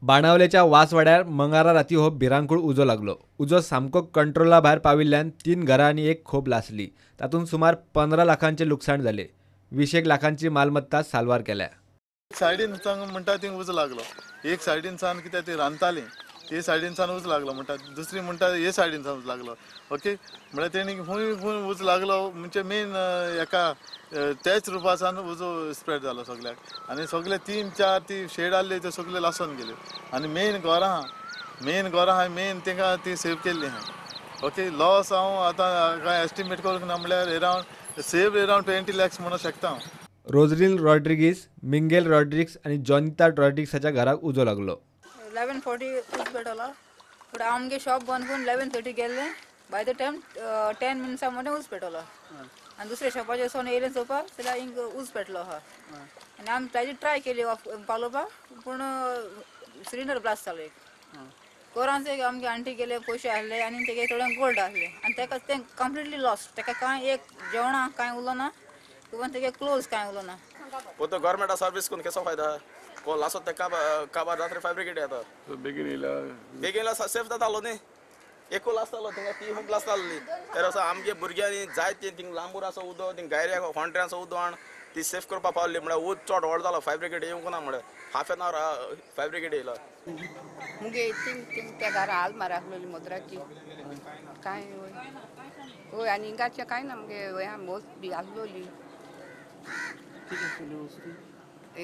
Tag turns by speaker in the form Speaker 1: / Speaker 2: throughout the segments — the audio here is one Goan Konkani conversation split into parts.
Speaker 1: बाणावलेच्या वासवाड्यार मंगारा राती हो भिरांकूळ उजो लागलो. उजो सामको कंट्रोला भायर पाविल्ल्यान 3 घरां आनी एक खोप लासली. तातूंत सुमार 15 लाखांचें लुकसाण जालें. 20 लाखांची मालमत्ता साल्वार केल्या.
Speaker 2: सायडीन म्हणटा ती उजो लागलो. एक सायडीन सान कित्याक ती रांदताली ते सायडीन सान उजो लागलो म्हणटा, दुसरी म्हणटा हे सायडीन सान उजो लागलो. ओके म्हळ्यार तेणी खूंय खूंय उजो लागलो म्हणजे मेन एका त्याच रुपासान उजो स्प्रेड जालो सगळ्याक आनी सगळे 3-4 ती शेड आहले ते सगळे लासून गेले आनी मेन घरां आहा, मेन तांकां ती सेव केल्ली आहा. ओके लॉस हांव आतां कांय एस्टिमेट करूंक ना म्हळ्यार एरावंड सेव एरावंड 20 लॅक्स म्हणूंक शकता हांव.
Speaker 1: रोजरीन रॉड्रिगीस, मिंगेल रॉड्रिग्स आनी जॉनिता रॉड्रिग्साच्या घराक उजो लागलो.
Speaker 3: 11:40 उज पेटवलो. फुडें आमगे शॉप बंद करून 11:30 गेल्लें. बाय the time 10 मिनट्सां मदें उज पेटवलो आनी दुसऱ्या शॉपाचेर वचून येयलें चोवपाक जाल्यार हिंग उज पेटलो आहा. आनी आमी ताजी ट्राय केली पालोवपाक पूण सिलिंडर ब्लास्ट जालो. एक कोरांच एक आमगे आंटी गेले, पयशे आहले आनी तेगे थोडे गोल्ड आहले आनी तेका तें कंप्लिटली लॉस्ट. तेका कांय एक जेवणां कांय उरलो ना, इवन तेगे क्लोज कांय उरलो ना.
Speaker 4: पोतो गव्हर्मेंटा सर्वीस करून कसो फायदा? कोण लासत ते काबार रात्री फायर ब्रिगेड येता.
Speaker 5: बेगीन येयला,
Speaker 4: बेगीन येयला सेफ जातालो न्ही. एकू लासतालो थिंगा ती खूब लासताली. तर असो आमगे भुरग्यांनी जाय ती थिंग लांबूर आसा उदक, थिंग गायऱ्या होंट्र्या आसा उदक हाण ती सेफ करपाक पावली. म्हळ्यार उदक चड व्हड जालो, फायर ब्रिगेड येवंक ना. म्हळ्यार half an our fire brigade येयला.
Speaker 6: मुगे थिंग थिंग त्या घरा आलमार आसलेली मोदराची कांय वय आनी हिंगाचें कांय ना. मुगे वय मोस बी आसलोली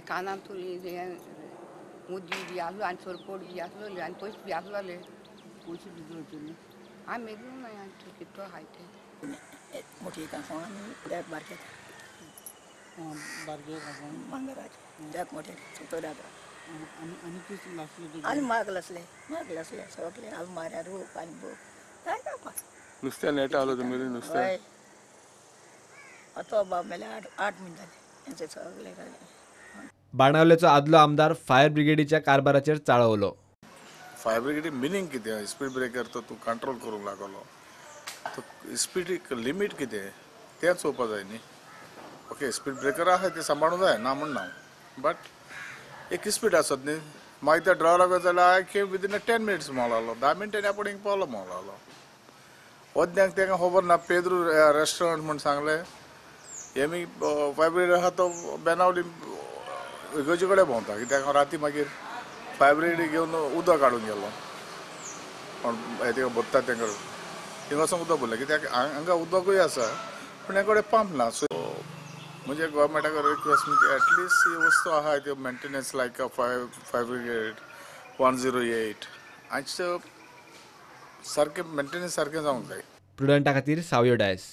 Speaker 6: कानांतुली मुदी बी आसलो आनी सोरपोट बी आसलोली आनी पयशे बी आसलोले.
Speaker 7: पयशे बी मेजून
Speaker 6: हांवें मेजूंक ना कितलो आहाय ते.
Speaker 7: मोठी कांसवां आनी एक बारके बारके कांसवां भांगराचे एक मोठे चड आतां.
Speaker 8: आनी कितें लासलें?
Speaker 7: आनी माग लासले, माग लासले सगळे आलमाऱ्यार रोप आनी बोप काय कापाक
Speaker 5: नुस्त्या नेटा आलो तुमगेलें नुस्तें?
Speaker 7: हय, आतां बाब मेल्यार 8 म्हयने जाले हेंचे सगळे जालें.
Speaker 1: बाणावलेचो आदलो आमदार फायर ब्रिगेडीच्या कारभाराचेर चाळवलो.
Speaker 5: फायर ब्रिगेडी मिनींग कितें? स्पीड ब्रेकर तो तूं कंट्रोल करूंक लागलो, तो स्पीड लिमीट कितें तें चोवपा जाय न्ही. ओके स्पीड ब्रेकर आहा ते सांबाळूंक जाय ना म्हण ना, बट एक स्पीड आसत न्ही. मागीर त्या ड्रायवराक जाल्यार I within a 10 minutes मोलालो, 10 मिनटांनी आपूण हिंग पावलो मोलालो. ओद्यांक तांकां खबर ना पेद्रू रेस्टोरंट म्हूण सांगलें. हेमी फायर ब्रिगेड आहा तो बेनावली इगर्जे कडेन भोंवता कित्याक हांव राती मागीर फायर ब्रिगेड घेवन उदक हाडून गेलो. कोण हें भरता तेंकां थिंगा वचोन उदक भरलें कित्याक हांगा उदकूय आसा पूण हें कडेन पंप ना. सो म्हणजे गव्हर्मेंटाक रिक्वेस्ट म्हणजे एटलिस्ट ही वस्तू आहा त्यो maintenance like a fire brigade 108 हांचे सारकें मेंटेनन्स सारकें जावंक जाय.
Speaker 1: प्रुडंटा खातीर सावयो डायस.